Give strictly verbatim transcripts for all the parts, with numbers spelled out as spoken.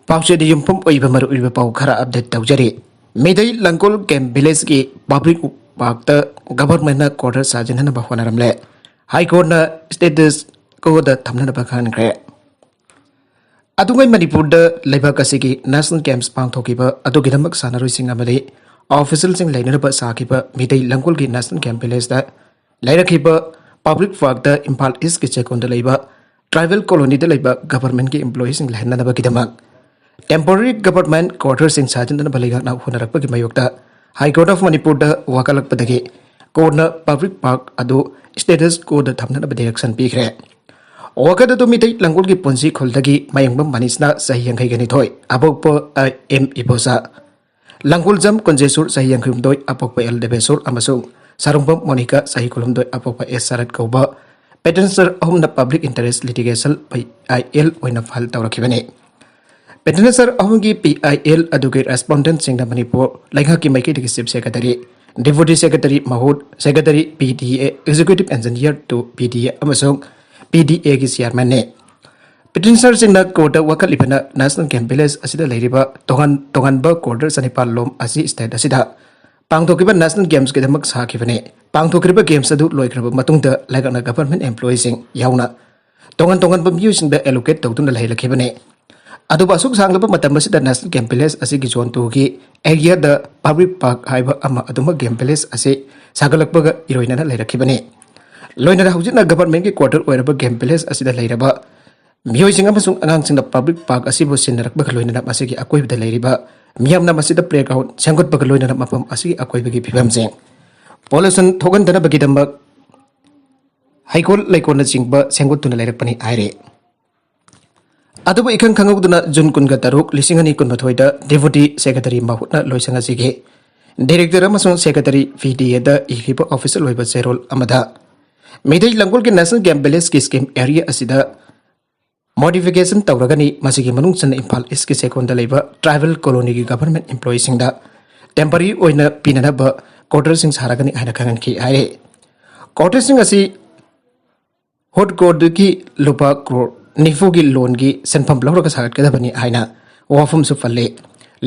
ꯄꯥꯎꯆꯦꯗ ꯌꯨꯝꯐꯝ ꯑꯣꯏꯕ ꯃꯔꯨꯑꯣꯏꯕ ꯄꯥꯎ ꯈꯔ ꯑꯞꯗꯦꯠ ꯇꯧꯖꯔꯤ꯫ ꯃꯤꯇꯩ ꯂꯪꯒꯣꯜ ꯀꯦꯝꯞ ꯚꯤꯂꯦꯖꯀꯤ ꯄꯕ꯭ꯂꯤꯛ ꯄꯥꯔꯛꯇ ꯒꯚꯔꯟꯃꯦꯟꯠꯅ ꯀ꯭ꯋꯥꯔꯇꯔ ꯁꯥꯖꯤꯟꯅꯅꯕ ꯍꯣꯠꯅꯔꯝꯂꯦ꯫ ꯍꯥꯏ ꯀꯣꯔꯠꯅ ꯁ꯭ꯇꯦꯇꯁ ꯀꯣꯗ ꯊꯝꯅꯅꯕ ꯈꯪꯍꯟꯈ꯭ꯔꯦ꯫ ꯑꯗꯨꯉꯩ ꯃꯅꯤꯄꯨꯔꯗ ꯂꯩꯕꯥꯛ ꯑꯁꯤꯒꯤ ꯅꯦꯁꯅꯦꯜ ꯒꯦꯝꯁ ꯄꯥꯡꯊꯣꯛꯈꯤꯕ ꯑꯗꯨꯒꯤꯗꯃꯛ ꯁꯥꯟꯅꯔꯣꯏꯁꯤꯡ ꯑꯃꯗꯤ ꯑꯣꯐꯤꯁꯦꯜꯁꯤꯡ ꯂꯩꯅꯅꯕ ꯁꯥꯈꯤꯕ ꯃꯤꯇꯩ ꯂꯪꯒꯣꯜꯒꯤ ꯅꯦꯁꯅꯦꯜ ꯀꯦꯝꯞ ꯚꯤꯂꯦꯖꯇ ꯂꯩꯔꯛꯈꯤꯕ ꯄꯕ꯭ꯂꯤꯛ ꯄꯥꯔꯛꯇ ꯏꯝꯐꯥꯜ ꯏꯁꯀꯤ ꯆꯦꯛꯀꯣꯟꯗ ꯂꯩꯕ ꯇ꯭ꯔꯥꯏꯕꯦꯜ ꯀꯣꯂꯣꯅꯤꯗ ꯂꯩꯕ ꯒꯚꯔꯟꯃꯦꯟꯠꯀꯤ ꯏꯝꯄ꯭ꯂꯣꯌꯤꯁꯤꯡ ꯂꯩꯍꯟꯅꯅꯕꯒꯤꯗꯃꯛ ꯇꯦꯝꯄꯣꯔꯔꯤ ꯒꯚꯔꯟꯃꯦꯟꯠ ꯀ꯭ꯋꯥꯔꯇꯔꯁꯤꯡ ꯁꯥꯖꯤꯟꯅꯅꯕ ꯂꯩꯉꯥꯛꯅ ꯍꯣꯠꯅꯔꯛꯄꯒꯤ ꯃꯥꯌꯣꯛꯇ ꯍꯥꯏ ꯀꯣꯔꯠ ꯑꯣꯐ ꯃꯅꯤꯄꯨꯔꯗ ꯋꯥꯀꯠꯂꯛꯄꯗꯒꯤ ꯀꯣꯔꯠꯅ ꯄꯕ꯭ꯂꯤꯛ ꯄꯥꯔꯛ ꯑꯗꯨ ꯁ꯭ꯇꯦꯇꯁ ꯀꯣꯗ ꯊꯝꯅꯅꯕ ꯗꯤꯔꯦꯛꯁꯟ ꯄꯤꯈ꯭ꯔꯦ꯫ ꯋꯥꯀꯠ ꯑꯗꯨ ꯃꯤꯇꯩ ꯂꯪꯒꯣꯜꯒꯤ ꯄꯨꯟꯁꯤ ꯈꯨꯜꯗꯒꯤ ꯃꯌꯥꯡꯕꯝ ꯃꯅꯤꯁꯅ ꯆꯍꯤ ꯌꯥꯡꯈꯩꯒ ꯅꯤꯊꯣꯏ, ꯑꯄꯣꯛꯄ ꯑꯥꯏ ꯑꯦꯝ ꯏꯕꯣꯆꯥ, ꯂꯪꯒꯣꯜꯖꯝ ꯀꯨꯟꯖꯦꯁꯨꯔ ꯆꯍꯤ ꯌꯥꯡꯈꯩ ꯍꯨꯝꯗꯣꯏ, ꯑꯄꯣꯛꯄ ꯑꯦꯜ ꯗꯦꯕꯦꯁꯣꯔ ꯑꯃꯁꯨꯡ ꯁꯥꯔꯨꯡꯕꯝ ꯃꯣꯅꯤꯀꯥ ꯆꯍꯤ ꯀꯨꯟꯍꯨꯝꯗꯣꯏ, ꯑꯄꯣꯛꯄ ꯑꯦꯁ ꯁꯔꯠ ꯀꯧꯕ ꯄꯦꯇꯦꯟꯁꯔ ꯑꯍꯨꯝꯅ public interest litigation, P I L, ꯑꯣꯏꯅ ꯐꯥꯏꯜ ꯇꯧꯔꯛꯈꯤꯕꯅꯤ꯫ ꯄꯦꯇꯦꯟꯁꯔ ꯑꯍꯨꯝꯒꯤ ꯄꯤ ꯑꯥꯏ ꯑꯦꯜ ꯑꯗꯨꯒꯤ ꯔꯦꯁꯄꯣꯟꯗꯦꯟꯠꯁꯤꯡꯅ ꯃꯅꯤꯄꯨꯔ ꯂꯩꯉꯥꯛꯀꯤ ꯃꯥꯏꯀꯩꯗꯒꯤ ꯆꯤꯐ ꯁꯦꯀ꯭ꯔꯦꯇꯔꯤ, ꯗꯦꯄꯨꯇꯤ ꯁꯦꯀ꯭ꯔꯦꯇꯔꯤ ꯃꯍꯨꯠ, secretary P D A, executive engineer to P D A ꯑꯃꯁꯨꯡ ꯄꯤ ꯗꯤ ꯑꯦꯒꯤ ꯆꯤꯌꯥꯔꯃꯦꯟꯅꯤ꯫ ꯄꯤꯇꯤꯁꯅꯔꯁꯤꯡꯅ ꯀꯣꯔꯠꯇ ꯋꯥꯀꯠꯂꯤꯕꯅ ꯅꯦꯁꯅꯦꯜ ꯀꯦꯝꯞ ꯚꯤꯂꯦꯖ ꯑꯁꯤꯗ ꯂꯩꯔꯤꯕ ꯇꯣꯉꯥꯟ ꯇꯣꯉꯥꯟꯕ ꯀ꯭ꯋꯥꯔꯇꯔ ꯆꯅꯤꯄꯥꯜ ꯂꯣꯝ ꯑꯁꯤ ꯁ꯭ꯇꯦꯠ ꯑꯁꯤꯗ ꯄꯥꯡꯊꯣꯛꯈꯤꯕ ꯅꯦꯁꯅꯦꯜ ꯒꯦꯝꯁꯀꯤꯗꯃꯛ ꯁꯥꯈꯤꯕꯅꯤ꯫ ꯄꯥꯡꯊꯣꯛꯈ꯭ꯔꯤꯕ ꯒꯦꯝꯁ ꯑꯗꯨ ꯂꯣꯏꯈ꯭ꯔꯕ ꯃꯇꯨꯡꯗ ꯂꯩꯉꯥꯛꯅ ꯒꯚꯔꯟꯃꯦꯟꯠ ꯑꯦꯝꯄ꯭ꯂꯣꯌꯤꯁꯤꯡ ꯌꯥꯎꯅ ꯇꯣꯉꯥꯟ ꯇꯣꯉꯥꯟꯕ ꯃꯤꯑꯣꯏꯁꯤꯡꯗ ꯑꯦꯂꯣꯀꯦꯠ ꯇꯧꯗꯨꯅ ꯂꯩꯍꯜꯂꯛꯈꯤꯕꯅꯤ꯫ ꯑꯗꯨꯕꯨ ꯑꯁꯨꯛ ꯁꯥꯡꯂꯕ ꯃꯇꯝ ꯑꯁꯤꯗ ꯅꯦꯁꯅꯦꯜ ꯒꯦꯝ ꯚꯤꯂꯦꯖ ꯑꯁꯤꯒꯤ ꯖꯣꯟ ꯇꯨꯒꯤ ꯑꯦꯔꯤꯌꯥꯗ ꯄꯕ꯭ꯂꯤꯛ ꯄꯥꯔꯛ ꯍꯥꯏꯕ ꯑꯃ ꯑꯗꯨꯃꯛ ꯒꯦꯝ ꯚꯤꯂꯦꯖ ꯑꯁꯤ ꯁꯥꯒꯠꯂꯛꯄꯒ ꯏꯔꯣꯏꯅꯅ ꯂꯩꯔꯛꯈꯤꯕꯅꯤ꯫ ꯂꯣꯏꯅꯅ ꯍꯧꯖꯤꯛꯅ ꯒꯚꯔꯟꯃꯦꯟꯠꯀꯤ ꯀ꯭ꯋꯥꯔꯇꯔ ꯑꯣꯏꯔꯕ ꯒꯦꯝ ꯚꯤꯂꯦꯖ ꯑꯁꯤꯗ ꯂꯩꯔꯕ ꯃꯤꯑꯣꯏꯁꯤꯡ ꯑꯃꯁꯨꯡ ꯑꯉꯥꯡꯁꯤꯡꯅ ꯄꯕ꯭ꯂꯤꯛ ꯄꯥꯔꯛ ꯑꯁꯤꯕꯨ ꯁꯤꯟꯅꯔꯛꯄꯒ ꯂꯣꯏꯅꯅ ꯃꯁꯤꯒꯤ ꯑꯀꯣꯏꯕꯗ ꯂꯩꯔꯤꯕ ꯃꯤꯌꯥꯝꯅ ꯃꯁꯤꯗ ꯄ꯭ꯂꯦꯒ꯭ꯔꯥꯎꯟ ꯁꯦꯝꯒꯠꯄꯒ ꯂꯣꯏꯅꯅ ꯃꯐꯝ ꯑꯁꯤꯒꯤ ꯑꯀꯣꯏꯕꯒꯤ ꯐꯤꯕꯝꯁꯤꯡ ꯄꯣꯂꯨꯁꯟ ꯊꯣꯛꯍꯟꯗꯅꯕꯒꯤꯗꯃꯛ ꯍꯩꯀꯣꯜ ꯂꯩꯀꯣꯜꯅꯆꯤꯡꯕ ꯁꯦꯝꯒꯠꯇꯨꯅ ꯂꯩꯔꯛꯄꯅꯤ ꯍꯥꯏꯔꯤ꯫ ꯑꯗꯨꯕꯨ ꯏꯈꯪ ꯈꯪꯍꯧꯗꯅ ꯖꯨꯟ ꯀꯨꯟꯒ ꯇꯔꯨꯛ, ꯂꯤꯁꯤꯡ ꯑꯅꯤ ꯀꯨꯟꯃꯥꯊꯣꯏꯗ ꯗꯦꯄꯨꯇꯤ ꯁꯦꯀ꯭ꯔꯦꯇꯔꯤ ꯃꯍꯨꯠꯅ ꯂꯣꯏꯁꯪ ꯑꯁꯤꯒꯤ ꯗꯤꯔꯦꯛꯇꯔ ꯑꯃꯁꯨꯡ ꯁꯦꯀ꯭ꯔꯦꯇꯔꯤ ꯄꯤ ꯗꯤ ꯑꯦꯗ ꯏꯈꯤꯕ ꯑꯣꯐꯤꯁꯦꯜ ꯑꯣꯏꯕ ꯆꯦꯔꯣꯜ ꯑꯃꯗ ꯃꯤꯇꯩ ꯂꯪꯒꯣꯜꯒꯤ ꯅꯦꯁꯅꯦꯜ ꯒꯦꯝ ꯚꯤꯂꯦꯖꯀꯤ ꯁ꯭ꯀꯤꯝ ꯑꯦꯔꯤꯌꯥ ꯑꯁꯤꯗ ꯃꯣꯗꯤꯐꯤꯀꯦꯁꯟ ꯇꯧꯔꯒꯅꯤ꯫ ꯃꯁꯤꯒꯤ ꯃꯅꯨꯡ ꯆꯟꯅ ꯏꯝꯐꯥꯜ ꯏꯁꯀꯤ ꯆꯦꯛꯀꯣꯟꯗ ꯂꯩꯕ ꯇ꯭ꯔꯥꯏꯕꯦꯜ ꯀꯣꯂꯣꯅꯤꯒꯤ ꯒꯚꯔꯟꯃꯦꯟꯠ ꯏꯝꯄ꯭ꯂꯣꯌꯤꯁꯤꯡꯗ ꯇꯦꯝꯄꯔꯔꯤ ꯑꯣꯏꯅ ꯄꯤꯅꯅꯕ ꯀ꯭ꯋꯥꯔꯇꯔꯁꯤꯡ ꯁꯥꯔꯒꯅꯤ ꯍꯥꯏꯅ ꯈꯪꯍꯟꯈꯤ ꯍꯥꯏꯔꯤ꯫ ꯀ꯭ꯋꯥꯔꯇꯔꯁꯤꯡ ꯑꯁꯤ ꯍꯣꯠ ꯀꯣꯔꯠꯀꯤ ꯂꯨꯄꯥ ꯀ꯭ꯔꯣꯔ ꯅꯤꯐꯨꯒꯤ ꯂꯣꯟꯒꯤ ꯁꯦꯟꯐꯝ ꯂꯧꯔꯒ ꯁꯥꯒꯠꯀꯗꯕꯅꯤ ꯍꯥꯏꯅ ꯋꯥꯐꯝꯁꯨ ꯄꯜꯂꯤ꯫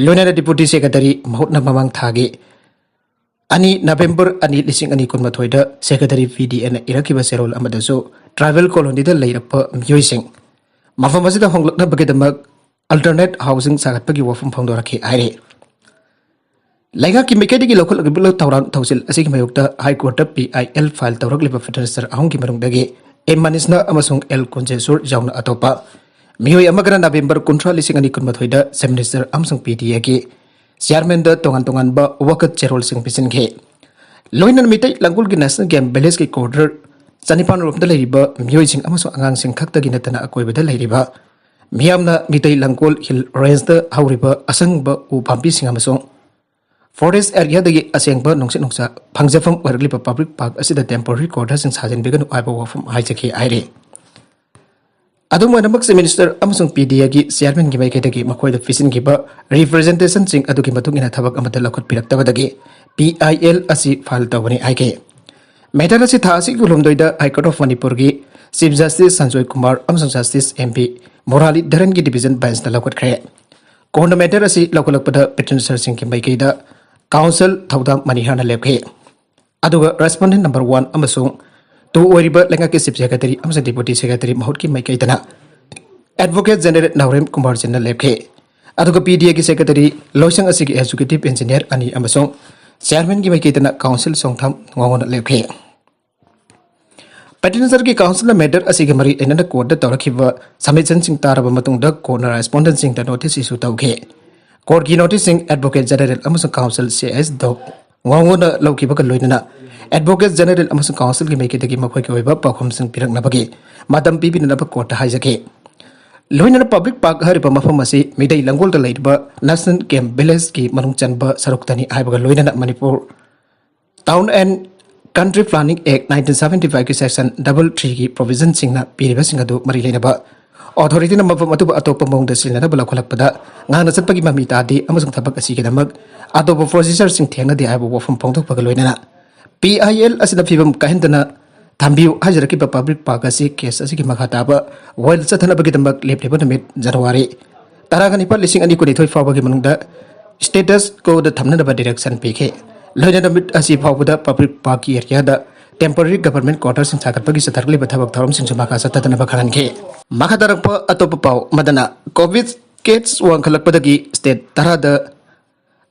ꯂꯣꯏꯅꯅ ꯗꯤꯄꯨꯇꯤ ꯁꯦꯀ꯭ꯔꯦꯇꯔꯤ ꯃꯍꯨꯠꯅ ꯃꯃꯥꯡ ꯊꯥꯒꯤ ꯑꯅꯤ, ꯅꯕꯦꯝꯕꯔ ꯑꯅꯤ, ꯂꯤꯁꯤꯡ ꯑꯅꯤ ꯀꯨꯟꯃꯥꯊꯣꯏꯗ ꯁꯦꯀ꯭ꯔꯦꯇꯔꯤ ꯄꯤ ꯗꯤ ꯑꯦꯅ ꯏꯔꯛꯈꯤꯕ ꯆꯦꯔꯣꯜ ꯑꯃꯗꯁꯨ ꯇ꯭ꯔꯥꯏꯕꯦꯜ ꯀꯣꯂꯣꯅꯤꯗ ꯂꯩꯔꯛꯄ ꯃꯤꯑꯣꯏꯁꯤꯡ ꯃꯐꯝ ꯑꯁꯤꯗ ꯍꯣꯡꯂꯛꯅꯕꯒꯤꯗꯃꯛ ꯑꯜꯇꯔꯅꯦꯠ ꯍꯥꯎꯁꯤꯡ ꯁꯥꯒꯠꯄꯒꯤ ꯋꯥꯐꯝ ꯐꯣꯡꯗꯣꯔꯛꯈꯤ ꯍꯥꯏꯔꯤ꯫ ꯂꯩꯉꯥꯛꯀꯤ ꯃꯥꯏꯀꯩꯗꯒꯤ ꯂꯧꯈꯠꯂꯛꯂꯤꯕ ꯊꯧꯔꯥꯡ ꯊꯧꯁꯤꯜ ꯑꯁꯤꯒꯤ ꯃꯥꯌꯣꯛꯇ ꯍꯥꯏ ꯀꯣꯔꯠꯇ ꯄꯤ ꯑꯥꯏ ꯑꯦꯜ ꯐꯥꯏꯜ ꯇꯧꯔꯛꯂꯤꯕ ꯄꯤꯇꯤꯁꯅꯔ ꯑꯍꯨꯝꯒꯤ ꯃꯅꯨꯡꯗꯒꯤ ꯑꯦꯝ ꯃꯅꯤꯁꯅ ꯑꯃꯁꯨꯡ ꯑꯦꯜ ꯀꯨꯟꯖꯦꯁꯣꯔ ꯌꯥꯎꯅ ꯑꯇꯣꯞꯄ ꯃꯤꯑꯣꯏ ꯑꯃꯒꯅ ꯅꯕꯦꯝꯕꯔ ꯀꯨꯟꯊ꯭ꯔꯥ, ꯂꯤꯁꯤꯡ ꯑꯅꯤ ꯀꯨꯟꯃꯥꯊꯣꯏꯗ ꯆꯤꯐ ꯃꯤꯅꯤꯁꯇꯔ ꯑꯃꯁꯨꯡ ꯄꯤ ꯗꯤ ꯑꯦꯒꯤ ꯆꯤꯌꯥꯔꯃꯦꯟꯗ ꯇꯣꯉꯥꯟ ꯇꯣꯉꯥꯟꯕ ꯋꯥꯀꯠ ꯆꯦꯔꯣꯜꯁꯤꯡ ꯄꯤꯁꯤꯟꯈꯤ꯫ ꯂꯣꯏꯅꯅ ꯃꯤꯇꯩ ꯂꯥꯡꯒꯣꯜꯒꯤ ꯅꯦꯁꯅꯦꯜ ꯀꯦꯝꯞ ꯚꯤꯂꯦꯖꯀꯤ ꯀ꯭ꯋꯥꯇꯔ ꯆꯅꯤꯄꯥꯟ ꯔꯣꯝꯗ ꯂꯩꯔꯤꯕ ꯃꯤꯑꯣꯏꯁꯤꯡ ꯑꯃꯁꯨꯡ ꯑꯉꯥꯡꯁꯤꯡ ꯈꯛꯇꯒꯤ ꯅꯠꯇꯅ ꯑꯀꯣꯏꯕꯗ ꯂꯩꯔꯤꯕ ꯃꯤꯌꯥꯝꯅ ꯃꯤꯇꯩ ꯂꯥꯡꯒꯣꯜ ꯍꯤꯜ ꯔꯦꯟꯖꯇ ꯍꯧꯔꯤꯕ ꯑꯁꯪꯕ ꯎ ꯄꯥꯝꯕꯤꯁꯤꯡ ꯑꯃꯁꯨꯡ ꯐꯣꯔꯦꯁ꯭ꯠ ꯑꯦꯔꯤꯌꯥꯗꯒꯤ ꯑꯁꯦꯡꯕ ꯅꯨꯡꯁꯤꯠ ꯅꯨꯡꯁꯥ ꯐꯪꯖꯐꯝ ꯑꯣꯏꯔꯛꯂꯤꯕ ꯄꯕ꯭ꯂꯤꯛ ꯄꯥꯔꯛ ꯑꯁꯤꯗ ꯇꯦꯝꯄꯣꯔꯔꯤ ꯀ꯭ꯋꯥꯇꯔꯁꯤꯡ ꯁꯥꯖꯤꯟꯕꯤꯒꯅꯨ ꯍꯥꯏꯕ ꯋꯥꯐꯝ ꯍꯥꯏꯖꯈꯤ ꯍꯥꯏꯔꯤ꯫ ꯑꯗꯨꯝ ꯑꯣꯏꯅꯃꯛ, ꯆꯤꯐ ꯃꯤꯅꯤꯁꯇꯔ ꯑꯃꯁꯨꯡ ꯄꯤ ꯗꯤ ꯑꯦꯒꯤ ꯆꯤꯌꯥꯔꯃꯦꯟꯒꯤ ꯃꯥꯏꯀꯩꯗꯒꯤ ꯃꯈꯣꯏꯗ ꯄꯤꯁꯤꯟꯈꯤꯕ ꯔꯤꯄ꯭ꯔꯖꯦꯟꯇꯦꯁꯟꯁꯤꯡ ꯑꯗꯨꯒꯤ ꯃꯇꯨꯡ ꯏꯟꯅ ꯊꯕꯛ ꯑꯃꯠꯇ ꯂꯧꯈꯠꯄꯤꯔꯛꯇꯕꯗꯒꯤ ꯄꯤ ꯑꯥꯏ ꯑꯦꯜ ꯑꯁꯤ ꯐꯥꯏꯜ ꯇꯧꯕꯅꯤ ꯍꯥꯏꯈꯤ꯫ ꯃꯦꯇꯔ ꯑꯁꯤ ꯊꯥ ꯑꯁꯤꯒꯤ ꯀꯨꯟꯍꯨꯝꯗꯣꯏꯗ ꯍꯥꯏ ꯀꯣꯔꯠ ꯑꯣꯐ ꯃꯅꯤꯄꯨꯔꯒꯤ ꯆꯤꯐ ꯖꯁꯇꯤꯁ ꯁꯟꯖꯣꯏ ꯀꯨꯃꯥꯔ ꯑꯃꯁꯨꯡ ꯖꯁꯇꯤꯁ ꯑꯦꯝ ꯄꯤ ꯃꯨꯔꯥꯂꯤꯙꯔꯟꯒꯤ ꯗꯤꯚꯤꯖꯟ ꯕꯦꯟꯆꯅ ꯂꯧꯈꯠꯈ꯭ꯔꯦ꯫ ꯀꯣꯔꯠꯅ ꯃꯦꯇꯔ ꯑꯁꯤ ꯂꯧꯈꯠꯂꯛꯄꯗ ꯄꯤꯇꯤꯁꯅꯔꯁꯤꯡꯒꯤ ꯃꯥꯏꯀꯩꯗ ꯀꯥꯎꯟꯁꯤꯜ ꯊꯧꯗꯥꯝ ꯃꯅꯤꯍꯔꯅ ꯂꯦꯞꯈꯤ꯫ ꯑꯗꯨꯒ ꯔꯦꯁꯄꯣꯟꯗꯦꯟ ꯅꯝꯕꯔ ꯋꯥꯟ ꯑꯃꯁꯨꯡ ꯇꯨ ꯑꯣꯏꯔꯤꯕ ꯂꯩꯉꯥꯛꯀꯤ ꯆꯤꯐ ꯁꯦꯀ꯭ꯔꯦꯇꯔꯤ ꯑꯃꯁꯨꯡ ꯗꯤꯄꯨꯇꯤ ꯁꯦꯀ꯭ꯔꯦꯇꯔꯤ ꯃꯍꯨꯠꯀꯤ ꯃꯥꯏꯀꯩꯗꯅ ꯑꯦꯗꯚꯣꯀꯦꯠ ꯖꯦꯅꯔꯦꯜ ꯅꯥꯎꯔꯦꯝ ꯀꯨꯃꯥꯔ ꯖꯤꯟꯅ ꯂꯦꯞꯈꯤ꯫ ꯑꯗꯨꯒ ꯄꯤ ꯗꯤ ꯑꯦꯒꯤ ꯁꯦꯀ꯭ꯔꯦꯇꯔꯤ ꯂꯣꯏꯁꯪ ꯑꯁꯤꯒꯤ ꯑꯦꯛꯖꯤꯀ꯭ꯌꯨꯇꯤꯚ ꯏꯟꯖꯤꯅꯤꯌꯔ ꯑꯅꯤ ꯑꯃꯁꯨꯡ ꯆꯤꯌꯥꯔꯃꯦꯟꯒꯤ ꯃꯥꯏꯀꯩꯗꯅ ꯀꯥꯎꯟꯁꯤꯜ ꯁꯣꯡꯊꯥꯝ ꯉꯣꯉꯣꯟꯅ ꯂꯦꯞꯈꯤ꯫ ꯄꯤꯇꯤꯁꯅꯔꯒꯤ ꯀꯥꯎꯟꯁꯤꯜꯅ ꯃꯦꯇꯔ ꯑꯁꯤꯒ ꯃꯔꯤ ꯂꯩꯅꯅ ꯀꯣꯔꯠꯇ ꯇꯧꯔꯛꯈꯤꯕ ꯁꯕꯃꯤꯁꯟꯁꯤꯡ ꯇꯥꯔꯕ ꯃꯇꯨꯡꯗ ꯀꯣꯔꯠꯅ ꯔꯦꯁꯄꯣꯟꯗꯦꯟꯁꯤꯡꯗ ꯅꯣꯇꯤꯁ ꯏꯁꯨ ꯇꯧꯈꯤ꯫ ꯀꯣꯔꯠꯀꯤ ꯅꯣꯇꯤꯁꯁꯤꯡ ꯑꯦꯗꯚꯣꯀꯦꯠ ꯖꯦꯅꯔꯦꯜ ꯑꯃꯁꯨꯡ ꯀꯥꯎꯟꯁꯤꯜ ꯁꯤ ꯑꯦꯁ ꯗꯣꯞ ꯉꯣꯉꯣꯟꯅ ꯂꯧꯈꯤꯕꯒ ꯂꯣꯏꯅꯅ ꯑꯦꯗꯚꯣꯀꯦꯠ ꯖꯦꯅꯔꯦꯜ ꯑꯃꯁꯨꯡ ꯀꯥꯎꯟꯁꯤꯜꯒꯤ ꯃꯥꯏꯀꯩꯗꯒꯤ ꯃꯈꯣꯏꯒꯤ ꯑꯣꯏꯕ ꯄꯥꯎꯈꯨꯝꯁꯤꯡ ꯄꯤꯔꯛꯅꯕꯒꯤ ꯃꯇꯝ ꯄꯤꯕꯤꯅꯅꯕ ꯀꯣꯔꯠꯇ ꯍꯥꯏꯖꯈꯤ꯫ ꯂꯣꯏꯅꯅ ꯄꯕ꯭ꯂꯤꯛ ꯄꯥꯔꯛ ꯍꯥꯏꯔꯤꯕ ꯃꯐꯝ ꯑꯁꯤ ꯃꯤꯇꯩ ꯂꯥꯡꯒꯣꯜꯗ ꯂꯩꯔꯤꯕ ꯅꯦꯁꯅꯦꯜ ꯀꯦꯝꯞ ꯚꯤꯂꯦꯖꯀꯤ ꯃꯅꯨꯡ ꯆꯟꯕ ꯁꯔꯨꯛꯇꯅꯤ ꯍꯥꯏꯕꯒ ꯂꯣꯏꯅꯅ Manipur Town and Country Planning Act nineteen seventy ꯐꯥꯏꯚꯀꯤ ꯁꯦꯛꯁꯟ ꯗꯕꯜ ꯊ꯭ꯔꯤꯒꯤ ꯄ꯭ꯔꯣꯚꯤꯖꯟꯁꯤꯡꯅ ꯄꯤꯔꯤꯕꯁꯤꯡ ꯑꯗꯨ ꯃꯔꯤ ꯂꯩꯅꯕ ꯑꯣꯊꯣꯔꯤꯇꯤꯅ ꯃꯐꯝ ꯑꯗꯨꯕꯨ ꯑꯇꯣꯞꯄ ꯃꯑꯣꯡꯗ ꯁꯤꯖꯤꯟꯅꯅꯕ ꯂꯧꯈꯠꯂꯛꯄꯗ ꯉꯥꯡꯅ ꯆꯠꯄꯒꯤ ꯃꯃꯤ ꯇꯥꯗꯦ ꯑꯃꯁꯨꯡ ꯊꯕꯛ ꯑꯁꯤꯒꯤꯗꯃꯛ ꯑꯇꯣꯞꯄ ꯄ꯭ꯔꯣꯁꯤꯖꯔꯁꯤꯡ ꯊꯦꯡꯅꯗꯦ ꯍꯥꯏꯕ ꯋꯥꯐꯝ ꯐꯣꯡꯗꯣꯛꯄꯒ ꯂꯣꯏꯅꯅ ꯄꯤ ꯑꯥꯏ ꯑꯦꯜ ꯑꯁꯤꯅ ꯐꯤꯕꯝ ꯀꯥꯏꯍꯟꯗꯅ ꯊꯝꯕꯤꯌꯨ ꯍꯥꯏꯖꯔꯛꯈꯤꯕ ꯄꯕ꯭ꯂꯤꯛ ꯄꯥꯔꯛ ꯑꯁꯤ ꯀꯦꯁ ꯑꯁꯤꯒꯤ ꯃꯈꯥ ꯇꯥꯕ ꯋꯥꯌꯦꯜ ꯆꯠꯊꯅꯕꯒꯤꯗꯃꯛ ꯂꯦꯞꯂꯤꯕ ꯅꯨꯃꯤꯠ ꯖꯅꯋꯥꯔꯤ ꯇꯔꯥꯒ ꯅꯤꯄꯥꯜ ꯂꯤꯁꯤꯡ ꯑꯅꯤ ꯀꯨꯟꯅꯤꯊꯣꯏ ꯐꯥꯎꯕꯒꯤ ꯃꯅꯨꯡꯗ status quo ꯗ ꯊꯝꯅꯅꯕ direction ꯄꯤꯈꯤ꯫ ꯂꯣꯏꯅ ꯅꯨꯃꯤꯠ ꯑꯁꯤ ꯐꯥꯎꯕꯗ public park ꯀꯤ area ꯗ temporary government quarter ꯁꯤꯡ ꯁꯥꯒꯠꯄꯒꯤ ꯆꯠꯊꯔꯛꯂꯤꯕ ꯊꯕꯛ ꯊꯧꯔꯝꯁꯤꯡꯁꯨ ꯃꯈꯥ ꯆꯠꯊꯗꯅꯕ ꯈꯪꯍꯟꯈꯤ꯫ ꯃꯈꯥ ꯇꯥꯔꯛꯄ ꯑꯇꯣꯞꯄ ꯄꯥꯎ ꯑꯃꯗꯅ, COVID case ꯋꯥꯡꯈꯠꯂꯛꯄꯗꯒꯤ state ꯇꯔꯥꯗ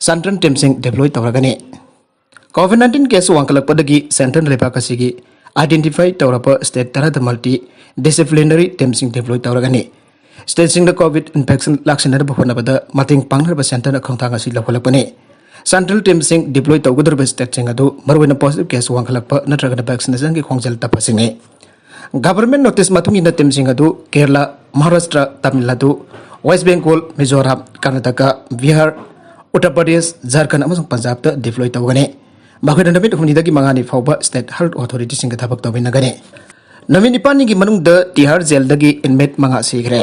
central team ꯁꯤꯡ deploy ꯇꯧꯔꯒꯅꯤ꯫ COVID nineteen case ꯋꯥꯡꯈꯠꯂꯛꯄꯗꯒꯤ central ꯅ ꯂꯩꯕꯥꯛ ꯑꯁꯤꯒꯤ identify ꯇꯧꯔꯕ state ꯇꯔꯥꯗ multi disciplinary team ꯁꯤꯡ deploy ꯇꯧꯔꯒꯅꯤ꯫ State ꯁꯤꯡꯗ COVID infection ꯂꯥꯛꯁꯤꯟꯅꯅꯕ ꯍꯣꯠꯅꯕꯗ ꯃꯇꯦꯡ ꯄꯥꯡꯅꯅꯕ centre ꯅ ꯈꯣꯡꯊꯥꯡ ꯑꯁꯤ ꯂꯧꯈꯠꯂꯛꯄꯅꯤ꯫ Central team ꯁꯤꯡ deploy ꯇꯧꯒꯗꯧꯔꯤꯕ state ꯁꯤꯡ ꯑꯗꯨ ꯃꯔꯨꯑꯣꯏꯅ positive case ꯋꯥꯡꯈꯠꯂꯛꯄ ꯅꯠꯇ꯭ꯔꯒꯅ vaccination ꯒꯤ ꯈꯣꯡꯖꯦꯜ ꯇꯞꯄꯁꯤꯡꯅꯤ꯫ Government notice ꯃꯇꯨꯡ ꯏꯟꯅ team ꯁꯤꯡ ꯑꯗꯨ ꯀꯦꯔꯂꯥ, ꯃꯍꯥꯔꯥꯁꯇ꯭ꯔ, ꯇꯥꯃꯤꯜ ꯅꯥꯗꯨ, West Bengal, ꯃꯤꯖꯣꯔꯥꯝ, ꯀꯔꯅꯥꯇꯀꯥ, ꯕꯤꯍꯥꯔ, ꯎꯠꯇꯔ ꯄ꯭ꯔꯗꯦꯁ, ꯖꯥꯔꯈꯟꯗ ꯑꯃꯁꯨꯡ ꯄꯟꯖꯥꯕꯇ deploy ꯇꯧꯒꯅꯤ꯫ ꯃꯈꯣꯏꯅ ꯅꯨꯃꯤꯠ ꯍꯨꯝꯅꯤꯗꯒꯤ ꯃꯉꯥꯅꯤ ꯐꯥꯎꯕ state health authority ꯁꯤꯡꯒ ꯊꯕꯛ ꯇꯧꯃꯤꯟꯅꯒꯅꯤ꯫ ꯅꯨꯃꯤꯠ ꯅꯤꯄꯥꯜꯅꯤꯒꯤ ꯃꯅꯨꯡꯗ ꯇꯤꯍꯥꯔ ꯖꯦꯜꯗꯒꯤ inmate ꯃꯉꯥ ꯁꯤꯈ꯭ꯔꯦ꯫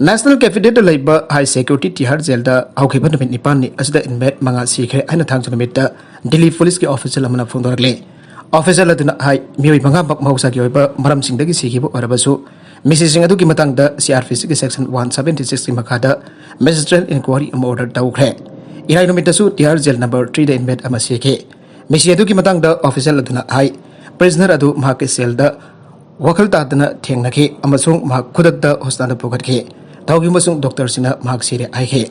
National capital ꯗ ꯂꯩꯕ high security ꯇꯤꯍꯥꯔ ꯖꯦꯜꯗ ꯍꯧꯈꯤꯕ ꯅꯨꯃꯤꯠ ꯅꯤꯄꯥꯜꯅꯤ ꯑꯁꯤꯗ inmate ꯃꯉꯥ ꯁꯤꯈ꯭ꯔꯦ ꯍꯥꯏꯅ ꯊꯥꯡꯖ ꯅꯨꯃꯤꯠꯇ ꯗꯤꯜꯂꯤ ꯄꯨꯂꯤꯁꯀꯤ official ꯑꯃꯅ ꯐꯣꯡꯗꯣꯔꯛꯂꯤ꯫ Official ꯑꯗꯨꯅ ꯍꯥꯏ, ꯃꯤꯑꯣꯏ ꯃꯉꯥꯃꯛ ꯃꯍꯧꯁꯥꯒꯤ ꯑꯣꯏꯕ ꯃꯔꯝꯁꯤꯡꯗꯒꯤ ꯁꯤꯈꯤꯕ ꯑꯣꯏꯔꯕꯁꯨ, ꯃꯤꯁꯤꯁꯤꯡ ꯑꯗꯨꯒꯤ ꯃꯇꯥꯡꯗ C R P C ꯒꯤ section one seventy six ꯀꯤ ꯃꯈꯥꯗ magistrate inquiry ꯑꯃ order ꯇꯧꯈ꯭ꯔꯦ꯫ ꯏꯔꯥꯏ ꯅꯨꯃꯤꯠꯇꯁꯨ ꯇꯤꯍꯥꯔ ꯖꯦꯜ number three ꯗ inmate ꯑꯃ ꯁꯤꯈꯤ꯫ ꯃꯤꯁꯤ ꯑꯗꯨꯒꯤ ꯃꯇꯥꯡꯗ official ꯑꯗꯨꯅ ꯍꯥꯏ, prisoner ꯑꯗꯨ ꯃꯍꯥꯛꯀꯤ cell ꯗ ꯋꯥꯈꯜ ꯇꯥꯗꯅ ꯊꯦꯡꯅꯈꯤ ꯑꯃꯁꯨꯡ ꯃꯍꯥꯛ ꯈꯨꯗꯛꯇ hospital ꯗ ꯄꯨꯈꯠꯈꯤ꯫ ꯊꯧꯒꯤ ꯑꯃꯁꯨꯡ doctor ꯁꯤꯡꯅ ꯃꯍꯥꯛ ꯁꯤꯔꯦ ꯍꯥꯏꯈꯤ꯫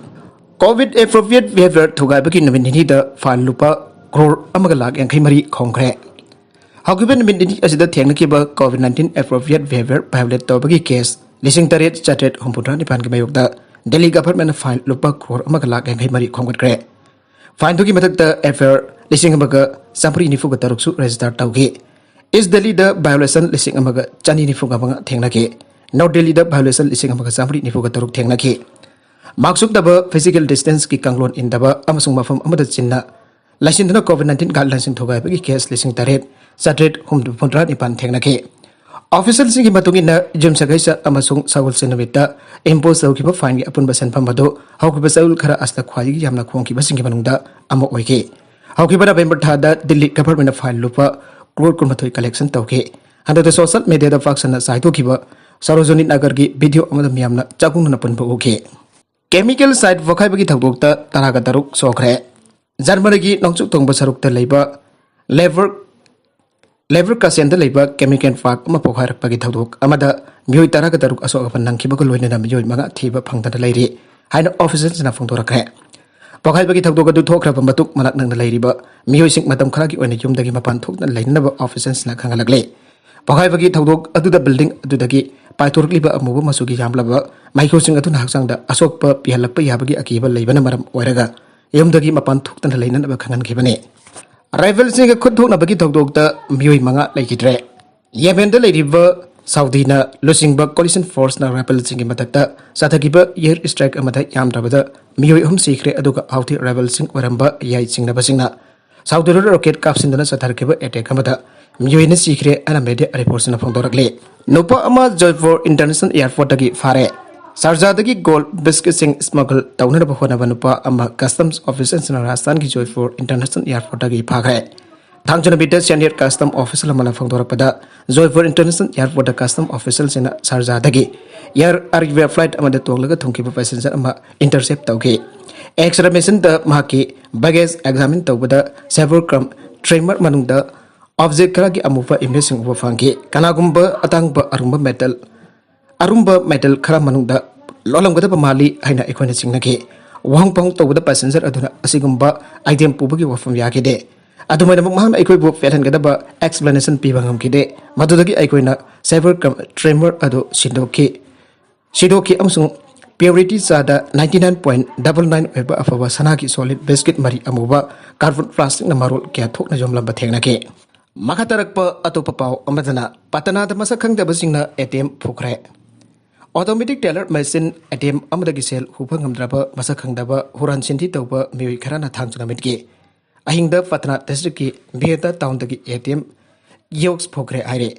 COVID appropriate behavior ꯊꯨꯒꯥꯏꯕꯒꯤ ꯅꯨꯃꯤꯠ ꯅꯤꯅꯤꯗ fine ꯂꯨꯄꯥ ꯀ꯭ꯔꯣꯔ ꯑꯃꯒ ꯂꯥꯈ ꯌꯥꯡꯈꯩ ꯃꯔꯤ ꯈꯣꯝꯈ꯭ꯔꯦ꯫ ꯍꯧꯈꯤꯕ ꯅꯨꯃꯤꯠ ꯅꯤꯅꯤ ꯑꯁꯤꯗ ꯊꯦꯡꯅꯈꯤꯕ COVID nineteen appropriate behavior violate ꯇꯧꯕꯒꯤ case ꯂꯤꯁꯤꯡ ꯇꯔꯦꯠ ꯆꯥꯇ꯭ꯔꯦꯠ ꯍꯨꯝꯐꯨꯇꯔꯥ ꯅꯤꯄꯥꯟꯒꯤ ꯃꯥꯌꯣꯛꯇ ꯗꯤꯜꯂꯤ government ꯅ fine ꯂꯨꯄꯥ ꯀ꯭ꯔꯣꯔ ꯑꯃꯒ ꯂꯥꯈ ꯌꯥꯡꯈꯩ ꯃꯔꯤ ꯈꯣꯝꯒꯠꯈ꯭ꯔꯦ꯫ Fine ꯗꯨꯒꯤ ꯃꯊꯛꯇ F I R ꯂꯤꯁꯤꯡ ꯑꯃꯒ ꯆꯥꯃꯔꯤ ꯅꯤꯐꯨꯒ ꯇꯔꯨꯛꯁꯨ register ꯇꯧꯈꯤ꯫ East Delhi ꯗ violation ꯂꯤꯁꯤꯡ ꯑꯃꯒ ꯆꯅꯤ ꯅꯤꯐꯨꯒ ꯃꯉꯥ ꯊꯦꯡꯅꯈꯤ꯫ North Delhi ꯗ violation ꯂꯤꯁꯤꯡ ꯑꯃꯒ ꯆꯥꯃꯔꯤ ꯅꯤꯐꯨꯒ ꯇꯔꯨꯛ ꯊꯦꯡꯅꯈꯤ꯫ Mask ꯎꯞꯇꯕ, physical distance ꯀꯤ ꯀꯥꯡꯂꯣꯟ ꯏꯟꯗꯕ ꯑꯃꯁꯨꯡ ꯃꯐꯝ ꯑꯃꯗ ꯆꯤꯟꯅ ꯂꯩꯁꯤꯟꯗꯨꯅ COVID nineteen guideline ꯁꯤꯡ ꯊꯨꯒꯥꯏꯕꯒꯤ case ꯂꯤꯁꯤꯡ ꯇꯔꯦꯠ ꯆꯥꯇ꯭ꯔꯦꯠ ꯍꯨꯝꯐꯨꯇꯔꯥ ꯅꯤꯄꯥꯟ ꯊꯦꯡꯅꯈꯤ꯫ Official ꯁꯤꯡꯒꯤ ꯃꯇꯨꯡ ꯏꯟꯅ, ꯌꯨꯝꯁꯀꯩꯁ ꯑꯃꯁꯨꯡ ꯁꯒꯣꯜꯁꯦꯟ ꯅꯨꯃꯤꯠꯇ impose ꯇꯧꯈꯤꯕ fine ꯒꯤ ꯑꯄꯨꯟꯕ ꯁꯦꯟꯐꯝ ꯑꯗꯨ ꯍꯧꯈꯤꯕ ꯆꯌꯣꯜ ꯈꯔ ꯑꯁꯤꯗ ꯈ꯭ꯋꯥꯏꯗꯒꯤ ꯌꯥꯝꯅ ꯈꯣꯝꯈꯤꯕꯁꯤꯡꯒꯤ ꯃꯅꯨꯡꯗ ꯑꯃ ꯑꯣꯏꯈꯤ꯫ ꯍꯧꯈꯤꯕ November ꯊꯥꯗ ꯗꯤꯜꯂꯤ government ꯅ fine ꯂꯨꯄꯥ ꯀ꯭ꯔꯣꯔ ꯀꯨꯟꯃꯥꯊꯣꯏ collection ꯇꯧꯈꯤ꯫ ꯍꯟꯗꯛꯇ social media ꯗ ꯄꯥꯛ ꯁꯟꯅ ꯆꯥꯏꯊꯣꯛꯈꯤꯕ ꯁꯔꯣꯖꯅꯤ ꯅꯒꯔꯒꯤ video ꯑꯃꯗ ꯃꯤꯌꯥꯝꯅ ꯆꯥꯛꯈꯨꯝꯅꯅ ꯄꯨꯟꯕ ꯎꯈꯤ꯫ Chemical site ꯄꯣꯈꯥꯏꯕꯒꯤ ꯊꯧꯗꯣꯛꯇ ꯇꯔꯥꯒ ꯇꯔꯨꯛ ꯁꯣꯛꯈ꯭ꯔꯦ꯫ ꯖꯔꯃꯅꯤꯒꯤ ꯅꯣꯡꯆꯨꯞ ꯊꯪꯕ ꯁꯔꯨꯛꯇ ꯂꯩꯕ ꯂꯦꯚꯔ ꯂꯦꯚꯔ ꯀꯥꯁꯦꯟꯗ ꯂꯩꯕ ꯀꯦꯃꯤꯀꯦꯜ ꯄꯥꯔꯛ ꯑꯃ ꯄꯣꯈꯥꯏꯔꯛꯄꯒꯤ ꯊꯧꯗꯣꯛ ꯑꯃꯗ ꯃꯤꯑꯣꯏ ꯇꯔꯥꯒ ꯇꯔꯨꯛ ꯑꯁꯣꯛ ꯑꯄꯟ ꯅꯪꯈꯤꯕꯒ ꯂꯣꯏꯅꯅ ꯃꯤꯑꯣꯏ ꯃꯉꯥ ꯊꯤꯕ ꯐꯪꯗꯅ ꯂꯩꯔꯤ ꯍꯥꯏꯅ ꯑꯣꯐꯤꯁꯤꯌꯦꯜꯁꯤꯡꯅ ꯐꯣꯡꯗꯣꯔꯛꯈ꯭ꯔꯦ꯫ ꯄꯣꯈꯥꯏꯕꯒꯤ ꯊꯧꯗꯣꯛ ꯑꯗꯨ ꯊꯣꯛꯈ꯭ꯔꯕ ꯃꯇꯨꯡ ꯃꯅꯥꯛ ꯅꯛꯅ ꯂꯩꯔꯤꯕ ꯃꯤꯑꯣꯏꯁꯤꯡ ꯃꯇꯝ ꯈꯔꯒꯤ ꯑꯣꯏꯅ ꯌꯨꯝꯗꯒꯤ ꯃꯄꯥꯟ ꯊꯣꯛꯇꯅ ꯂꯩꯅꯅꯕ ꯑꯣꯐꯤꯁꯤꯌꯦꯜꯁꯤꯡꯅ ꯈꯪꯍꯜꯂꯛꯂꯤ꯫ ꯄꯣꯈꯥꯏꯕꯒꯤ ꯊꯧꯗꯣꯛ ꯑꯗꯨꯗ ꯕꯤꯜꯗꯤꯡ ꯑꯗꯨꯗꯒꯤ ꯄꯥꯏꯊꯣꯔꯛꯂꯤꯕ ꯑꯃꯨꯕ ꯃꯆꯨꯒꯤ ꯌꯥꯝꯂꯕ ꯃꯩꯈꯨꯁꯤꯡ ꯑꯗꯨꯅ ꯍꯛꯆꯥꯡꯗ ꯑꯁꯣꯛꯄ ꯄꯤꯍꯜꯂꯛꯄ ꯌꯥꯕꯒꯤ ꯑꯀꯤꯕ ꯂꯩꯕꯅ ꯃꯔꯝ ꯑꯣꯏꯔꯒ ꯌꯨꯝꯗꯒꯤ ꯃꯄꯥꯟ ꯊꯣꯛꯇꯅ ꯂꯩꯅꯅꯕ ꯈꯪꯍꯟꯈꯤꯕꯅꯤ꯫ ꯔꯥꯏꯐꯜꯁꯤꯡꯒ ꯈꯨꯠ ꯊꯣꯛꯅꯕꯒꯤ ꯊꯧꯗꯣꯛꯇ ꯃꯤꯑꯣꯏ ꯃꯉꯥ ꯂꯩꯈꯤꯗ꯭ꯔꯦ꯫ ꯌꯦꯃꯦꯟꯗ ꯂꯩꯔꯤꯕ ꯁꯥꯎꯗꯤꯅ ꯂꯨꯆꯤꯡꯕ ꯀꯣꯂꯤꯁꯟ ꯐꯣꯔꯁꯅ ꯔꯥꯏꯐꯜꯁꯤꯡꯒꯤ ꯃꯊꯛꯇ ꯆꯠꯊꯈꯤꯕ ꯑꯦꯌꯔ ꯏꯁꯇ꯭ꯔꯥꯏꯛ ꯑꯃꯗ ꯌꯥꯝꯗ꯭ꯔꯕꯗ ꯃꯤꯑꯣꯏ ꯑꯍꯨꯝ ꯁꯤꯈ꯭ꯔꯦ, ꯑꯗꯨꯒ ꯍꯥꯎꯊꯤ ꯔꯥꯏꯐꯜꯁꯤꯡ ꯑꯣꯏꯔꯝꯕ ꯌꯥꯏ ꯆꯤꯡꯅꯕꯁꯤꯡꯅ ꯁꯥꯎꯗꯤꯗ ꯔꯣꯀꯦꯠ ꯀꯥꯞꯁꯤꯟꯗꯨꯅ ꯆꯠꯊꯔꯛꯈꯤꯕ ꯑꯦꯇꯦꯛ ꯑꯃꯗ ꯃꯤꯑꯣꯏ ꯑꯅꯤ ꯁꯤꯈ꯭ꯔꯦ ꯍꯥꯏꯅ ꯃꯦꯗꯤꯌꯥ ꯔꯤꯄꯣꯔꯠꯁꯤꯡꯅ ꯐꯣꯡꯗꯣꯔꯛꯂꯤ꯫ ꯅꯨꯄꯥ ꯑꯃ ꯖꯣꯏꯄꯨꯔ ꯏꯟꯇꯔꯅꯦꯁꯅꯦꯜ ꯑꯦꯌꯔꯄꯣꯔꯠꯇꯒꯤ ꯐꯥꯔꯦ꯫ ꯁꯥꯔꯖꯥꯗꯒꯤ ꯒꯣꯜ ꯕꯤꯁꯀꯤꯠꯁꯤꯡ ꯁ꯭ꯃꯒꯜ ꯇꯧꯅꯅꯕ ꯍꯣꯠꯅꯕ ꯅꯨꯄꯥ ꯑꯃ ꯀꯁꯇꯝꯁ ꯑꯣꯐꯤꯁꯔꯁꯤꯡꯅ ꯔꯥꯖꯁꯊꯥꯟꯒꯤ ꯖꯣꯏꯄꯨꯔ ꯏꯟꯇꯔꯅꯦꯁꯅꯦꯜ ꯑꯦꯌꯔꯄꯣꯔꯠꯇꯒꯤ ꯐꯥꯈ꯭ꯔꯦ꯫ ꯊꯥꯡꯖ ꯅꯨꯃꯤꯠꯇ ꯁꯦꯅꯤꯌꯔ ꯀꯁꯇꯝ ꯑꯣꯐꯤꯁꯔ ꯑꯃꯅ ꯐꯣꯡꯗꯣꯔꯛꯄꯗ, ꯖꯣꯏꯄꯨꯔ ꯏꯟꯇꯔꯅꯦꯁꯅꯦꯜ ꯑꯦꯌꯔꯄꯣꯔꯠꯇ ꯀꯁꯇꯝ ꯑꯣꯐꯤꯁꯔꯁꯤꯡꯅ ꯁꯥꯔꯖꯥꯗꯒꯤ ꯑꯦꯌꯔ ꯑꯔꯤꯕꯤꯌꯥ ꯐ꯭ꯂꯥꯏꯠ ꯑꯃꯗ ꯇꯣꯡꯂꯒ ꯊꯨꯡꯈꯤꯕ ꯄꯦꯁꯦꯟꯖꯔ ꯑꯃ ꯏꯟꯇꯔꯁꯦꯞ ꯇꯧꯈꯤ꯫ ꯑꯦꯛꯁꯔꯦ ꯃꯦꯁꯤꯟꯗ ꯃꯍꯥꯛꯀꯤ ꯕꯦꯒꯦꯖ ꯑꯦꯛꯖꯥꯃꯤꯟ ꯇꯧꯕꯗ ꯁꯦꯕꯔ ꯀ꯭ꯔꯝ ꯇ꯭ꯔꯦꯃꯔ ꯃꯅꯨꯡꯗ ꯑꯣꯕꯖꯦꯛ ꯈꯔꯒꯤ ꯑꯃꯨꯕ ꯏꯃꯦꯖꯁꯤꯡ ꯎꯕ ꯐꯪꯈꯤ꯫ ꯀꯅꯥꯒꯨꯝꯕ ꯑꯇꯥꯡꯕ ꯑꯔꯨꯝꯕ ꯃꯦꯇꯜ ꯑꯔꯨꯝꯕ ꯃꯦꯇꯜ ꯈꯔ ꯃꯅꯨꯡꯗ ꯂꯣꯜꯂꯝꯒꯗꯕ ꯃꯥꯜꯂꯤ ꯍꯥꯏꯅ ꯑꯩꯈꯣꯏꯅ ꯆꯤꯡꯅꯈꯤ꯫ ꯋꯥꯍꯪ ꯄꯥꯎꯍꯪ ꯇꯧꯕꯗ ꯄꯦꯁꯦꯟꯖꯔ ꯑꯗꯨꯅ ꯑꯁꯤꯒꯨꯝꯕ ꯑꯥꯏꯇꯦꯝ ꯄꯨꯕꯒꯤ ꯋꯥꯐꯝ ꯌꯥꯈꯤꯗꯦ꯫ ꯑꯗꯨꯃꯥꯏꯅꯃꯛ ꯃꯍꯥꯛꯅ ꯑꯩꯈꯣꯏꯕꯨ ꯄꯦꯜꯍꯟꯒꯗꯕ ꯑꯦꯛꯁꯄ꯭ꯂꯦꯅꯦꯁꯟ ꯄꯤꯕ ꯉꯝꯈꯤꯗꯦ꯫ ꯃꯗꯨꯗꯒꯤ ꯑꯩꯈꯣꯏꯅ ꯁꯦꯕꯔ ꯀ꯭ꯔꯝ ꯇ꯭ꯔꯦꯃꯔ ꯑꯗꯨ ꯁꯤꯟꯗꯣꯛꯈꯤ꯫ ꯁꯤꯗꯣꯛꯈꯤ ꯑꯃꯁꯨꯡ ꯄ꯭ꯌꯨꯔꯤꯇꯤ ꯆꯥꯗ ninety nine point double nine ꯑꯣꯏꯕ ꯑꯐꯕ ꯁꯅꯥꯒꯤ ꯁꯣꯂꯤꯗ ꯕꯤꯁꯀꯤꯠ ꯃꯔꯤ ꯑꯃꯨꯕ ꯀꯥꯔꯕꯣꯟ ꯄ꯭ꯂꯥꯁꯇꯤꯛꯅ ꯃꯔꯣꯜ ꯀꯌꯥ ꯊꯣꯛꯅ ꯌꯣꯝꯂꯝꯕ ꯊꯦꯡꯅꯈꯤ꯫ ꯃꯈꯥ ꯇꯥꯔꯛꯄ ꯑꯇꯣꯞꯄ ꯄꯥꯎ ꯑꯃꯗꯅ ꯄꯇꯅꯥꯗ ꯃꯁꯛ ꯈꯪꯗꯕꯁꯤꯡꯅ ꯑꯦ ꯇꯤ ꯑꯦꯝ ꯐꯨꯈ꯭ꯔꯦ꯫ Automatic teller machine A T M ꯑꯃꯗꯒꯤ ꯁꯦꯜ ꯍꯨꯕ ꯉꯝꯗ꯭ꯔꯕ ꯃꯁꯛ ꯈꯪꯗꯕ ꯍꯨꯔꯥꯟ ꯆꯤꯟꯊꯤ ꯇꯧꯕ ꯃꯤꯑꯣꯏ ꯈꯔꯅ ꯊꯥꯡꯖ ꯅꯨꯃꯤꯠꯀꯤ ꯑꯍꯤꯡꯗ ꯄꯇꯅꯥ ꯗꯤꯁꯇ꯭ꯔꯤꯛꯀꯤ ꯕꯤꯍꯦꯇꯥ ꯇꯥꯎꯟꯗꯒꯤ ꯑꯦ ꯇꯤ ꯑꯦꯝ ꯀꯤꯌꯣꯛꯁ ꯐꯨꯈ꯭ꯔꯦ ꯍꯥꯏꯔꯦ꯫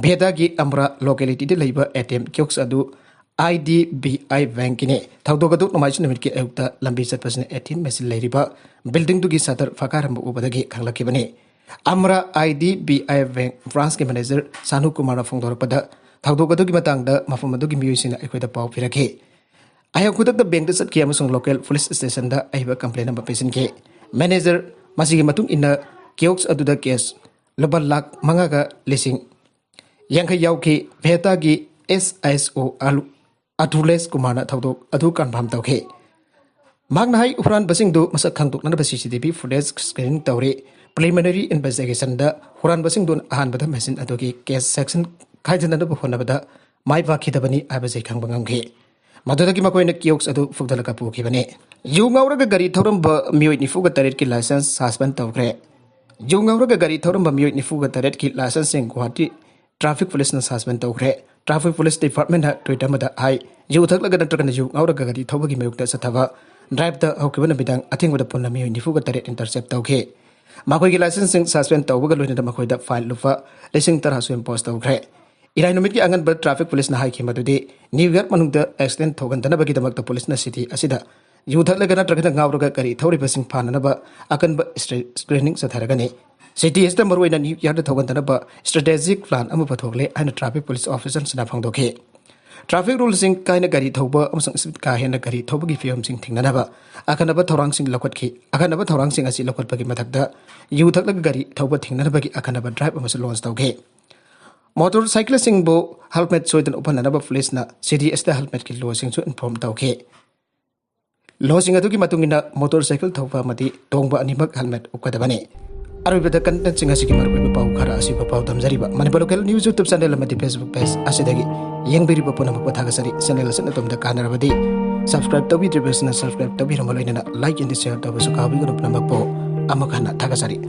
ꯕꯤꯍꯦꯇꯥꯒꯤ ꯑꯝꯕ꯭ꯔꯥ ꯂꯣꯀꯦꯂꯤꯇꯤꯗ ꯂꯩꯕ ꯑꯦ ꯇꯤ ꯑꯦꯝ ꯀꯤꯌꯣꯛꯁ ꯑꯗꯨ ꯑꯥꯏ ꯗꯤ ꯕꯤ ꯑꯥꯏ ꯕꯦꯡꯀꯤꯅꯤ꯫ ꯊꯧꯗꯣꯛ ꯑꯗꯨ ꯅꯣꯡꯃꯥꯏꯖꯤꯡ ꯅꯨꯃꯤꯠꯀꯤ ꯑꯌꯨꯛꯇ ꯂꯝꯕꯤ ꯆꯠꯄꯁꯤꯅ ꯑꯦ ꯇꯤ ꯑꯦꯝ ꯃꯦꯁꯤꯟ ꯂꯩꯔꯤꯕ ꯕꯤꯜꯗꯤꯡꯗꯨꯒꯤ ꯁꯇꯔ ꯐꯛꯀꯥꯏꯔꯝꯕ ꯎꯕꯗꯒꯤ ꯈꯪꯂꯛꯈꯤꯕꯅꯤ꯫ ꯑꯝꯕ꯭ꯔꯥ I D B I bank ꯕ꯭ꯔꯥꯟꯁꯀꯤ ꯃꯦꯅꯦꯖꯔ ꯁꯥꯅꯨ ꯀꯨꯃꯥꯔꯅ ꯐꯣꯡꯗꯣꯔꯛꯄꯗ, ꯊꯧꯗꯣꯛ ꯑꯗꯨꯒꯤ ꯃꯇꯥꯡꯗ ꯃꯐꯝ ꯑꯗꯨꯒꯤ ꯃꯤꯑꯣꯏꯁꯤꯡꯅ ꯑꯩꯈꯣꯏꯗ ꯄꯥꯎ ꯄꯤꯔꯛꯈꯤ꯫ ꯑꯩꯍꯥꯛ ꯈꯨꯗꯛꯇ ꯕꯦꯡꯛꯇ ꯆꯠꯈꯤ ꯑꯃꯁꯨꯡ ꯂꯣꯀꯦꯜ ꯄꯨꯂꯤꯁ ꯁ꯭ꯇꯦꯁꯟꯗ ꯑꯍꯩꯕ ꯀꯝꯄ꯭ꯂꯦꯟ ꯑꯃ ꯄꯤꯁꯤꯟꯈꯤ꯫ ꯃꯦꯅꯦꯖꯔ, ꯃꯁꯤꯒꯤ ꯃꯇꯨꯡ ꯏꯟꯅ ꯀꯤꯌꯣꯛꯁ ꯑꯗꯨꯗ ꯀꯦꯁ ꯂꯨꯄꯥ ꯂꯥꯈ ꯃꯉꯥꯒ ꯂꯤꯁꯤꯡ ꯌꯥꯡꯈꯩ ꯌꯥꯎꯈꯤ꯫ ꯚꯦꯇꯥꯒꯤ ꯑꯦꯁ ꯑꯦꯁ ꯑꯣ ꯑꯊꯨꯂꯦꯁ ꯀꯨꯃꯥꯔꯅ ꯊꯧꯗꯣꯛ ꯑꯗꯨ ꯀꯟꯐꯥꯔꯝ ꯇꯧꯈꯤ꯫ ꯃꯍꯥꯛꯅ ꯍꯥꯏ, ꯍꯨꯔꯥꯟꯕꯁꯤꯡꯗꯨ ꯃꯁꯛ ꯈꯪꯗꯣꯛꯅꯅꯕ ꯁꯤ C T V footage scan ꯇꯧꯔꯤ꯫ ꯄ꯭ꯔꯤꯂꯤꯃꯤꯅꯔꯤ ꯏꯟꯚꯦꯁꯇꯤꯒꯦꯁꯟꯗ ꯍꯨꯔꯥꯟꯕꯁꯤꯡꯗꯨꯅ ꯑꯍꯥꯟꯕꯗ ꯃꯦꯁꯤꯟ ꯑꯗꯨꯒꯤ ꯀꯦꯁ ꯁꯦꯛꯁꯟ ꯈꯥꯏꯖꯤꯟꯅꯅꯕ ꯍꯣꯠꯅꯕꯗ ꯃꯥꯏ ꯄꯥꯛꯈꯤꯗꯕꯅꯤ ꯍꯥꯏꯕꯁꯤ ꯈꯪꯕ ꯉꯝꯈꯤ꯫ ꯃꯗꯨꯗꯒꯤ ꯃꯈꯣꯏꯅ ꯀꯤꯌꯣꯛꯁ ꯑꯗꯨ ꯐꯨꯗꯠꯂꯒ ꯄꯨꯈꯤꯕꯅꯤ꯫ ꯌꯨ ꯉꯥꯎꯔꯒ ꯒꯥꯔꯤ ꯊꯧꯔꯝꯕ ꯃꯤꯑꯣꯏ ꯅꯤꯐꯨꯒ ꯇꯔꯦꯠꯀꯤ ꯂꯥꯏꯁꯦꯟꯁ ꯁꯁꯄꯦꯟ ꯇꯧꯈ꯭ꯔꯦ꯫ ꯌꯨ ꯉꯥꯎꯔꯒ ꯒꯥꯔꯤ ꯊꯧꯔꯝꯕ ꯃꯤꯑꯣꯏ ꯅꯤꯐꯨꯒ ꯇꯔꯦꯠꯀꯤ ꯂꯥꯏꯁꯦꯟꯁꯁꯤꯡ ꯒꯨꯋꯥꯍꯥꯇꯤ ꯇ꯭ꯔꯥꯐꯤꯛ ꯄꯨꯂꯤꯁꯅ ꯁꯁꯄꯦꯟ ꯇꯧꯈ꯭ꯔꯦ꯫ ꯇ꯭ꯔꯥꯐꯤꯛ ꯄꯨꯂꯤꯁ ꯗꯤꯄꯥꯔꯠꯃꯦꯟꯅ ꯇ꯭ꯋꯤꯠ ꯑꯃꯗ ꯍꯥꯏ, ꯌꯨ ꯊꯛꯂꯒ ꯅꯠꯇ꯭ꯔꯒꯅ ꯌꯨ ꯉꯥꯎꯔꯒ ꯒꯥꯔꯤ ꯊꯧꯕꯒꯤ ꯃꯥꯌꯣꯛꯇ ꯆꯠꯊꯕ ꯗ꯭ꯔꯥꯏꯚꯇ ꯍꯧꯈꯤꯕ ꯅꯨꯃꯤꯗꯥꯡ ꯑꯊꯦꯡꯕꯗ ꯄꯨꯟꯅ ꯃꯤꯑꯣꯏ ꯅꯤꯐꯨꯒ ꯇꯔꯦꯠ ꯏꯟꯇꯔꯁꯦꯞ ꯇꯧꯈꯤ꯫ ꯃꯈꯣꯏꯒꯤ ꯂꯥꯏꯁꯦꯟꯁꯁꯤꯡ ꯁꯁꯄꯦꯟ ꯇꯧꯕꯒ ꯂꯣꯏꯅꯅ ꯃꯈꯣꯏꯗ ꯐꯥꯏꯟ ꯂꯨꯄꯥ ꯂꯤꯁꯤꯡ ꯇꯔꯥꯁꯨ ꯏꯝꯄꯣꯁ ꯇꯧꯈ꯭ꯔꯦ꯫ ꯏꯔꯥꯏ ꯅꯨꯃꯤꯠꯀꯤ ꯑꯉꯟꯕ ꯇ꯭ꯔꯥꯐꯤꯛ ꯄꯨꯂꯤꯁꯅ ꯍꯥꯏꯈꯤ ꯃꯗꯨꯗꯤ ꯅ꯭ꯌꯨ ꯌꯣꯔꯛ ꯃꯅꯨꯡꯗ ꯑꯦꯛꯁꯤꯗꯦꯟ ꯊꯣꯛꯍꯟꯗꯅꯕꯒꯤꯗꯃꯛꯇ ꯄꯨꯂꯤꯁꯅ ꯁꯤꯇꯤ ꯑꯁꯤꯗ ꯌꯨ ꯊꯛꯂꯒ ꯅꯠꯇ꯭ꯔꯒꯅ ꯉꯥꯎꯔꯒ ꯒꯥꯔꯤ ꯊꯧꯔꯤꯕꯁꯤꯡ ꯐꯥꯅꯅꯕ ꯑꯀꯟꯕ ꯁ꯭ꯇ꯭ꯔꯤ-, ꯁ꯭ꯀ꯭ꯔꯤꯅꯤꯡ ꯆꯠꯊꯔꯒꯅꯤ꯫ ꯁꯤꯇꯤ ꯑꯁꯤꯗ ꯃꯔꯨꯑꯣꯏꯅ ꯅ꯭ꯌꯨ ꯌꯔꯗ ꯊꯧꯒꯟꯗꯅꯕ ꯁ꯭ꯇ꯭ꯔꯦꯇꯦꯖꯤꯛ ꯄ꯭ꯂꯥꯟ ꯑꯃ ꯄꯨꯊꯣꯛꯂꯦ ꯍꯥꯏꯅ ꯇ꯭ꯔꯥꯐꯤꯛ ꯄꯨꯂꯤꯁ ꯑꯣꯐꯤꯁꯔꯁꯤꯡꯅ ꯐꯣꯡꯗꯣꯛꯈꯤ꯫ ꯇ꯭ꯔꯥꯐꯤꯛ ꯔꯨꯜꯁꯤꯡ ꯀꯥꯏꯅ ꯒꯥꯔꯤ ꯊꯧꯕ ꯑꯃꯁꯨꯡ ꯁ꯭ꯄꯤꯗ ꯀꯥ ꯍꯦꯟꯅ ꯒꯥꯔꯤ ꯊꯧꯕꯒꯤ ꯐꯤꯕꯝꯁꯤꯡ ꯊꯤꯡꯅꯅꯕ ꯑꯈꯟꯅꯕ ꯊꯧꯔꯥꯡꯁꯤꯡ ꯂꯧꯈꯠꯈꯤ꯫ ꯑꯈꯟꯅꯕ ꯊꯧꯔꯥꯡꯁꯤꯡ ꯑꯁꯤ ꯂꯧꯈꯠꯄꯒꯤ ꯃꯊꯛꯇ ꯌꯨ ꯊꯛꯂꯒ ꯒꯥꯔꯤ ꯊꯧꯕ ꯊꯤꯡꯅꯅꯕꯒꯤ ꯑꯈꯟꯅꯕ ꯗ꯭ꯔꯥꯏꯚ ꯑꯃꯁꯨ ꯂꯣꯟꯆ ꯇꯧꯈꯤ꯫ ꯃꯣꯇꯣꯔ ꯁꯥꯏꯀꯜꯁꯤꯡꯕꯨ ꯍꯦꯜꯃꯦꯠ ꯁꯣꯏꯗꯅ ꯎꯞꯍꯟꯅꯅꯕ ꯄꯨꯂꯤꯁꯅ ꯁꯤꯇꯤ ꯑꯁꯤꯗ ꯍꯦꯜꯃꯦꯠꯀꯤ ꯂꯣꯁꯤꯡꯁꯨ ꯏꯟꯐꯣꯔꯝ ꯇꯧꯈꯤ꯫ ꯂꯣꯁꯤꯡ ꯑꯗꯨꯒꯤ ꯃꯇꯨꯡ ꯏꯟꯅ ꯃꯣꯇꯣꯔ ꯁꯥꯏꯀꯜ ꯊꯧꯕ ꯑꯃꯗꯤ ꯇꯣꯡꯕ ꯑꯅꯤꯃꯛ ꯍꯦꯜꯃꯦꯠ ꯎꯞꯀꯗꯕꯅꯤ꯫ ꯑꯔꯣꯏꯕꯗ ꯀꯟꯇꯦꯟꯁꯤꯡ ꯑꯁꯤꯒꯤ ꯃꯔꯨꯑꯣꯏꯕ ꯄꯥꯎ ꯈꯔ ꯑꯁꯤꯕꯨ ꯄꯥꯎꯗꯝꯖꯔꯤꯕ Manipur local news YouTube channel ꯑꯃꯗꯤ ꯐꯦꯁꯕꯨꯛ ꯄꯦꯖ ꯑꯁꯤꯗꯒꯤ ꯌꯦꯡꯕꯤꯔꯤꯕ ꯄꯨꯝꯅꯃꯛꯄꯨ ꯊꯥꯒꯠꯆꯔꯤ꯫ ꯆꯦꯅꯦꯜ ꯑꯁꯤꯅ ꯑꯗꯣꯝꯗ ꯀꯥꯟꯅꯔꯕꯗꯤ ꯁꯕꯁꯀ꯭ꯔꯥꯏꯕ ꯇꯧꯕꯤꯗ꯭ꯔꯤꯕꯁꯤꯅ ꯁꯕꯁꯀ꯭ꯔꯥꯏꯕ ꯇꯧꯕꯤꯔꯝꯕ ꯂꯣꯏꯅꯅ ꯂꯥꯏꯛ ꯑꯃꯗꯤ ꯁꯦꯌꯔ ꯇꯧꯕꯁꯨ ꯀꯥꯎꯕꯤꯒꯅꯨ꯫ ꯄꯨꯝꯅꯃꯛꯄꯨ ꯑꯃꯨꯛ ꯍꯟꯅ ꯊꯥꯒꯠꯆꯔꯤ꯫